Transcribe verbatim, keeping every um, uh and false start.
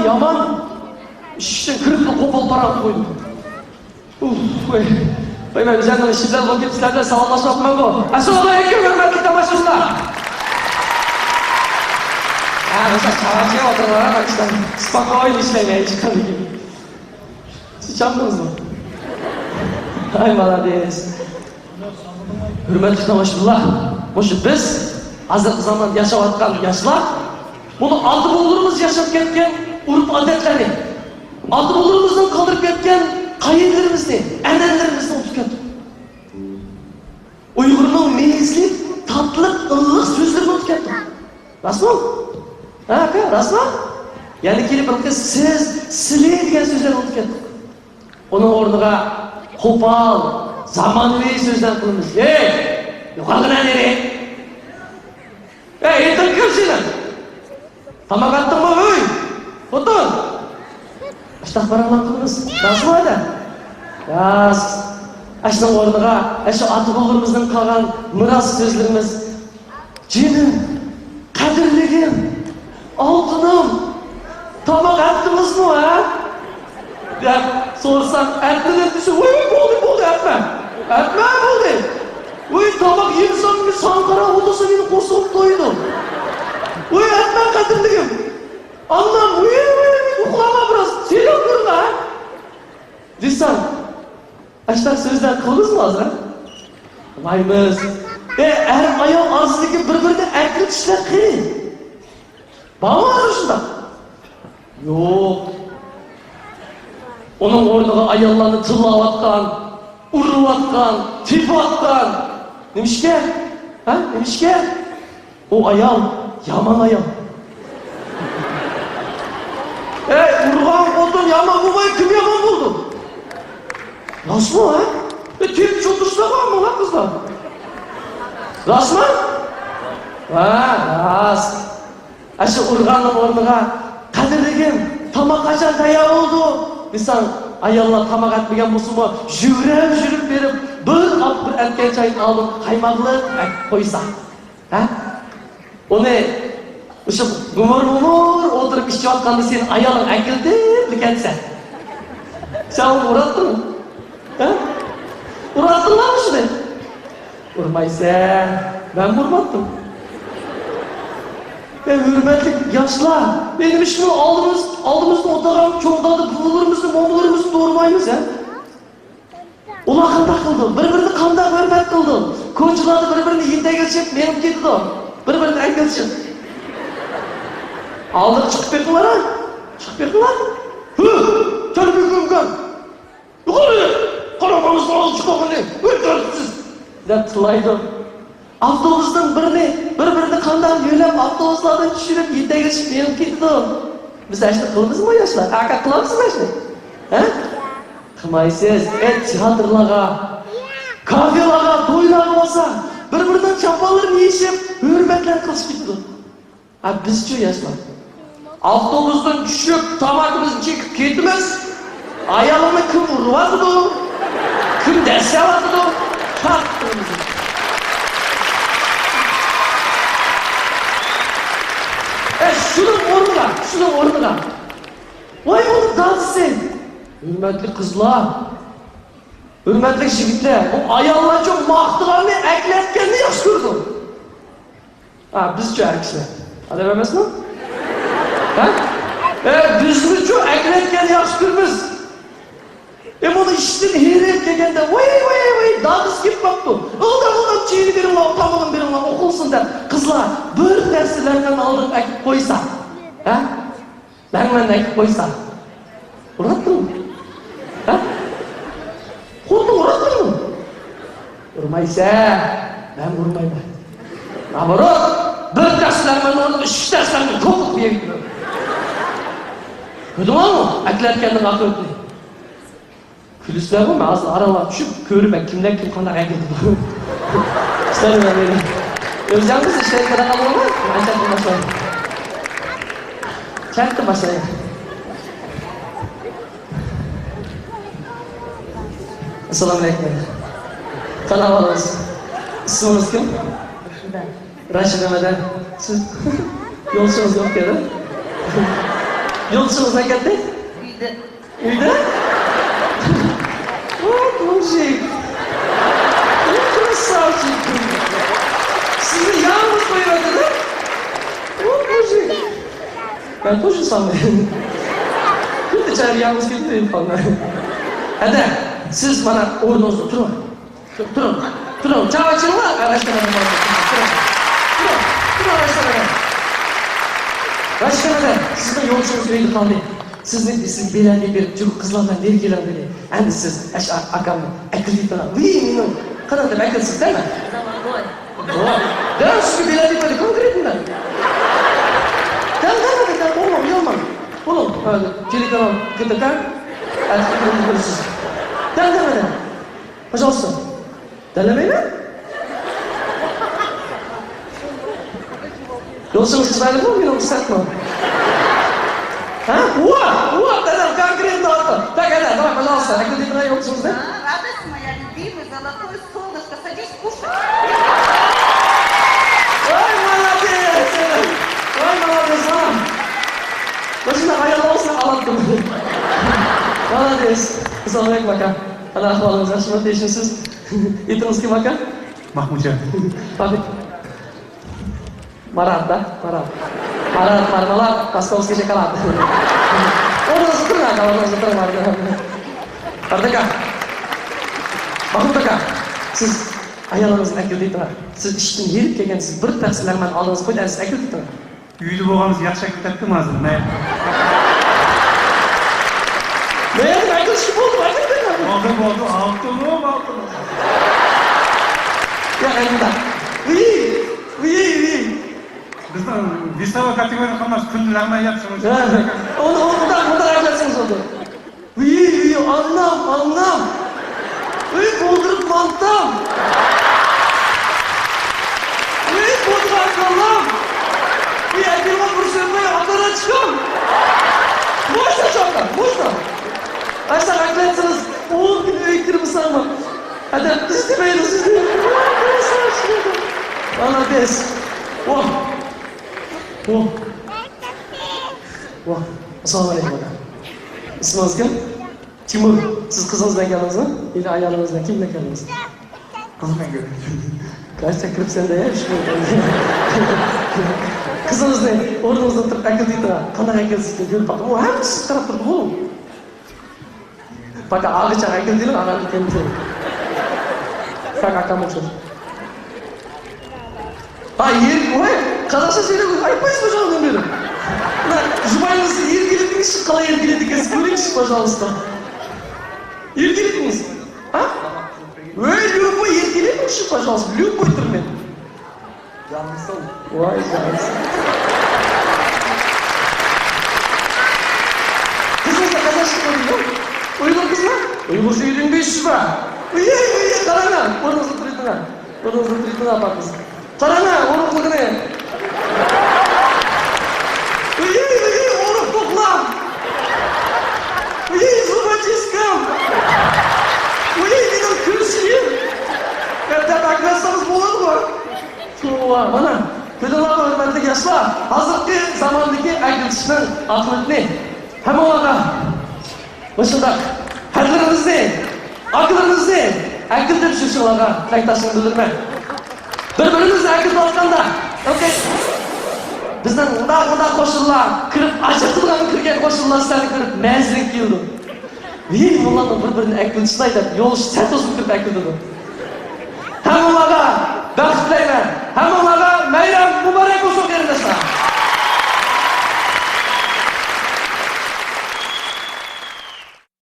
يامان ئىشىكتىن كىرىپلا قوپال پاراڭ قويدۇم. ئۇھ، ۋاي. ۋاي، مەن ئۆزۈمنىڭ ئىشى بىلەن بولۇپ كېتىپ سىلەر بىلەن ساۋاقلاشماپتىمەنغۇ. ئەسسالامۇ ئەلەيكۇم، ھۆرمەتلىك تاماشىبىنلار. ھە، مۇشۇ چاۋاكىغا ئولتۇرۇڭلار، مەن ئىشلەيمەن. سپاكوينو ئىشلەيمەن، ھېچقانداق. سىز چاندىڭىزمۇ؟ ھاي، مالادېس. ھۆرمەتلىك تاماشىبىنلار، مۇشۇ بىز ھازىرقى زاماندا ياشاۋاتقان ياشلار، بۇنى ئاتا-بوۋىلىرىمىز ياشاپ كەتكەن ئۆرپ-ئادەتلەرنى، ئاتا-بوۋىلىرىمىزنىڭ قالدۇرۇپ كەتكەن قائىدىلىرىمىزنى، ئەنئەنىلىرىمىزنى ئۇنتۇپ كەتتۇق. ئۇيغۇرنىڭ مېيىزلىك، تاتلىق، ئىللىق سۆزلىرىنى ئۇنتۇپ كەتتۇق. راستمۇ؟ ھە، ئاكا، راستمۇ؟ يەنە كېلىپ بىر قىز سىز، سىلى دېگەن سۆزلەرنى ئۇنتۇپ كەتتۇق. ئۇنىڭ ئورنىغا قوپال، زامانىۋى سۆزلەرنى قىلىمىز. ھەي، يوقالغىنا نېرى؟ ھەي، ئېيتىڭ كىم سېنىڭ؟ تاماق ئەتتىڭمۇ، ھۆي؟ خوتۇن! ئاشتاق پاراڭلار قىلىمىز. راستمۇ ئادەم؟ راست. ئاشۇنىڭ ئورنىغا، ئاشۇ ئاتا-بوۋىلىرىمىزدىن قالغان مىراس سۆزلىرىمىز، جېنىم، قەدىرلىكىم، ئالتۇنۇم، تاماق ئەتتىڭىزمۇ، ھە؟ دەپ سورىسام، ئەتمىدىم دېسە، ۋوي، ۋوي، بولدى، بولدى، ئەتمە. ئەتمە، بولدى. ۋوي، تاماق يېمىسام، ساڭا قاراپ ئولتۇرسام، مېنىڭ قورسىقىم تويىدۇ. ۋوي، ئەتمە، قەدىرلىكىم. ئانام، ۋوي، ۋوي، ۋوي، ئۇخلاما بىراز، سېلىپ تۇرما، ھە؟ دېسەم، ئاشۇنداق سۆزلەر قىلىمىزمۇ ھازىر، ھە؟ قىلمايمىز. ئە، ئەر-ئايال ئارىسىدىكى بىر-بىرىنى ئەكىرىپ ئىشلەر قىيىن. بارمۇ ھازىر شۇنداق؟ يوق. ئۇنىڭ ئورنىغا ئاياللارنى تىللاۋاتقان، ئۇرۇۋاتقان، تېپىۋاتقان. نېمىشقا؟ ھە؟ نېمىشقا؟ ئۇ ئايال يامان ئايال. ئەي، ئۇرغان خوتۇن يامان بولماي، كىم يامان بولىدۇ؟ راستمۇ، ھە؟ ئە، تېپىپ ئولتۇرسىلا بارمۇ، ھە، قىزلار؟ راستمۇ؟ ھە، راست. ئاشۇ ئۇرغاننىڭ ئورنىغا، قەدىرلىكىم، تاماق قاچان تەييار بولىدۇ؟ دېسەڭ، ئاياللار تاماق ئەتمىگەن بولسىمۇ، يۈگۈرۈپ-يۈگۈرۈپ بېرىپ، بىر ئاپ بىر ئەتكەن چاينىڭ ئالدىغا قايماقلىق ئەكىپ قويسا. ھە؟ ئۇنى مۇشۇ گۇمۇر-گۇمۇر ئولتۇرۇپ ئىچىۋاتقاندا سېنىڭ ئايالىڭ ئەكېلىپتىكەنسەن. سەن ئۇنى ئۇراتتىڭمۇ؟ ھە؟ ئۇراتتىڭلارمۇ شۇنى؟ ئۇرمايسەن. مەنمۇ ئۇرماپتىم. ئەي، ھۆرمەتلىك ياشلار، نېمىشقا ئالدىمىز، ئالدىمىزدا ئولتۇرغان چوڭ دادا، بوۋىلىرىمىزنى، مومىلىرىمىزنى ئۇرمايمىز، ھە؟ ئۇلار قانداق قىلىدۇ؟ بىر-بىرىنى قانداق ھۆرمەت قىلىدۇ؟ كوچىلاردا بىر-بىرىنى يېتەكلىشىپ مېڭىپ كېتىدۇ. بىر-بىرىنى ئەگىلىشىپ. ئالدىغا چىقىپ بېقىڭلار، ھە؟ چىقىپ بېقىڭلار. ھۆ! تەربىيە كۆرمىگەن. يۇقىرى! قاراڭ، ماڭا سوئال چىقارغىنى ئۆزگەرتىپسىز! دەپ تىللايدۇ. ئاپتوبۇستىن بىرنى، بىر-بىرىنى قانداق يۆلەپ، ئاپتوبۇسلاردىن چۈشۈرۈپ، يېتەكلىشىپ مېڭىپ كېتىدۇ. بىز ئاشۇنداق قىلىمىزمۇ، ياشلار؟ ھە، قىلامسىز ئاشۇنداق؟ ھە؟ قىلمايسىز. ئەي، تىياتىرلارغا، كافېلارغا، تويلارغا بارسا، بىر-بىرىنىڭ چاپانلىرىنى يېشىپ، ھۆرمەتلەر قىلىشىپ كېتىدۇ. ھە، بىزچۇ ياشلار؟ ئاپتوبۇستىن چۈشۈپ، تامىكىمىزنى چېكىپ كېتىمىز. ئايالىمنى كىم ئۇرۇۋاتىدۇ؟ كىم دەسسەۋاتىدۇ؟ تارتىپ تۇرىمىز. ئە، شۇنىڭ ئورنىغا، شۇنىڭ ئورنىغا. ۋاي، بۇنىڭ دادىسى! ھۆرمەتلىك قىزلار، ھۆرمەتلىك يىگىتلەر، بۇ ئاياللارچۇ ماختىغاننى، ئەكلەتكەننى ياخشى كۆرىدۇ. ھە، بىزچۇ ئەر كىشىلەر ئادەم ئەمەسمۇ؟ ھە؟ ئە، بىزمۇچۇ ئەكلەتكەننى ياخشى كۆرىمىز. ئە، بۇنى ئىشتىن ھېرىپ كەلگەندە، ۋاي، ۋاي، ۋاي، دادىسى كېلىپ قاپتۇ. ئىلدام، ئىلدام، چېيىنى بېرىڭلار، تامىقىنى بېرىڭلار، ئۇخلىسۇن دەپ. قىزلار، بىر تەستە لەڭمەننى ئالدىغا ئەكىپ قويسا. ھە؟ لەڭمەننى ئەكىپ قويسا. ئۇراتتىڭمۇ؟ ھە؟ خوتۇن ئۇراتتىڭمۇ؟ ئۇرمايسەن. مەن ئۇرمايمەن. نامرات! بىر تەستە لەڭمەننىڭ ئورنىغا ئۈچ تەستە لەڭمەن توپۇپ يەيدۇ. كۆردۈڭلارمۇ؟ ئەكلەتكەننىڭ ئاقىۋىتىنى. كۈلىسىلەرغۇ، مەن ھازىر ئاراڭلارغا چۈشۈپ كۆرىمەن، كىملەر كىم قانداق ئەكلىدى. ئىشلەرنى مەن بىلىمەن. ئۆزىڭىز ئىشلەرگە قاراپ قالماڭلار، مەن چەتتىن باشلايمەن. چەتتىن باشلايمەن. ئەسسالامۇ ئەلەيكۇم. قانداق ئەھۋالىڭىز؟ ئىسمىڭىز كىم؟ راشىدا. راشىدا مەدەن. سىز يولدىشىڭىز يوق ئىكەن-ە؟ يولدىشىڭىز نەگە كەتتى؟ ئۆيدە. ئۆيدە؟ Вот мужик. Вот красавчик. سىزنى يالغۇز قويۇۋەتتى-دە. Вот мужик. مەن توشۇسام. كۈندە چايغا يالغۇز كېتىپ قالىمەن. ھەدە، سىز مانا ئورنىڭىزدا تۇرۇڭ. تۇرۇڭ، تۇرۇڭ، چاۋا چىڭلا، راشكانادا. تۇرۇڭ، تۇرۇڭ، راشكانادا. راشكانادا، سىزنىڭ يولدىشىڭىز ئۆيدە قالدى. سىزنى، سىزگە بېلەت بېرىپ، جۈگۈت قىزلار بىلەن نېرى كېلىڭ دېدى. ئەمدى سىز ئەش-، ئاكامنى ئەكىرىۋېتىڭ. ۋىي، مېنىڭ قانداق دەپ ئەكىرسىز دەيمەن. دەل سىزگە بېلەت بېرىپ كونكرېتنى. دەل، دەل، دەل، دەل، بولماڭ، ئۇيالماڭ. بولۇڭ، تېلېكانال ك ت ك. ئەتىگە كۆرۈشىسىز. دەل، دەل، دەل. Пожалуйста. دەللىمەيمەن. يولدىشىڭىز چىرايلىقمۇ، مېنىڭ سەتمۇ؟ ھە؟ ۋا، ۋا، دادام، конкретно. Так, это, давай, пожалуйста, әкелдек мына يولدىشىڭىزنى. А, радость моя, любимый, золотое солнышко, садись кушать. Voy, молодец! Voy, молодец, ha. Mana shunday ayollar olsa alatdim. Молодец. Assalomu alaykum, aka. Qanday ahvolingiz, yaxshimi, tinchmisiz? Atimingiz kim, aka? Mahmudjon. Faqat Marat da, Marat. Marat, marmelad, московский шоколад. O'rningizda turing, aka, o'rningizda turing, Marat. Marat aka. Mahmud aka, siz ayolingizning akili deydi, siz ishdan yetib kelgansiz, bir taxsi lag'mon oldingizga qo'ydi, siz akili deydi. Uyda bo'lganimiz yaxshi aytib ketdim hozir. Ne? Ne? Aytishga bo'ldi, aytib ketdim. Bo'ldi, bo'ldi, oltinim, oltinim. Ya, endi. Uy, uy, uy. Bizning весовой категория qilmas, kunda lag'mon yapshiq. Ha, uni, uni, uni, uni aytasiz uni. Uy, uy, anam, anam. Uy, boldurib mantam. Uy, boldurib kalam. Uy, әкелген bir sözle атара çıkam. Можно, чота, можно? Аса әкелсеңіз, он күн өй кірмесеңіз. Әдәп іздемейді сізді. Молодец. О. О. О. Ассаламу алейкум, aka. Ismingiz kim? Timur, siz qizingiz bilan keldingizmi? Yoki ayolingiz bilan, kim bilan keldingiz? Qiz bilan keldim. Qaysi kiribsan-da, ya, shu. Qizingizni o'rningizda turib akil deydi. Qanday akil sizga ko'rib baqdi. U hammasi siz qarab turibdi-ku. Пока ağacha akil deydi, ağam ekan. Как akam o'xshaydi. Ha, yer, voy, qazaqcha söyleymiz, aytmaysiz bu jog'dan beri. Mına, jubayingizni erkalatыңызchi, qalay erkalatasiz, ko'ringchi, пожалуйста. Erkalatingmiz. Ha? Voy, любой erkalatingchi, пожалуйста, любой turmen. Canım sağ ol. Voy, canım sağ ol. Qizingizni qazaqcha qo'ying. Uyg'ur qizmi? Uyg'urcha uylanmaysizmi? Uy, uy, qarang, o'rningizda turayotgan. O'rningizda turayotgan apamiz. Qarang, urug'ligini. Uy, uy, urug'liqlar. Uy, зубочисткам. Uy, dedim, kulishing. Erta baklasangiz bo'ladi-ku. Mana, ko'rdinglarmi, hurmatli yoshlar, hozirgi zamondagi akiltishning oqibatini. Hammalarga مۇشۇنداق قەدىرلىرىمىزنى، ئاكىلىرىمىزنى ئەكىلدۈرۈپ شۇ شۇلارغا تىلەكداشلىقىمنى بىلدۈرىمەن. بىر-بىرىمىزنى ئەكىلدۈرۈۋاتقاندا، ئوكەي، بىزنىڭ مۇنداق، مۇنداق قوشۇنلار كىرىپ، ئاجىقىدىغان كىرگەن قوشۇنلار سىلەرنى كۆرۈپ مەززىلىك كېلىدۇ. ھېي، بۇلارنىڭ بىر-بىرىنى ئەكىلدۈرۈشلاي دەپ، يولدىشى سەل توسۇپ كىرىپ ئەكىلدۈرىدۇ.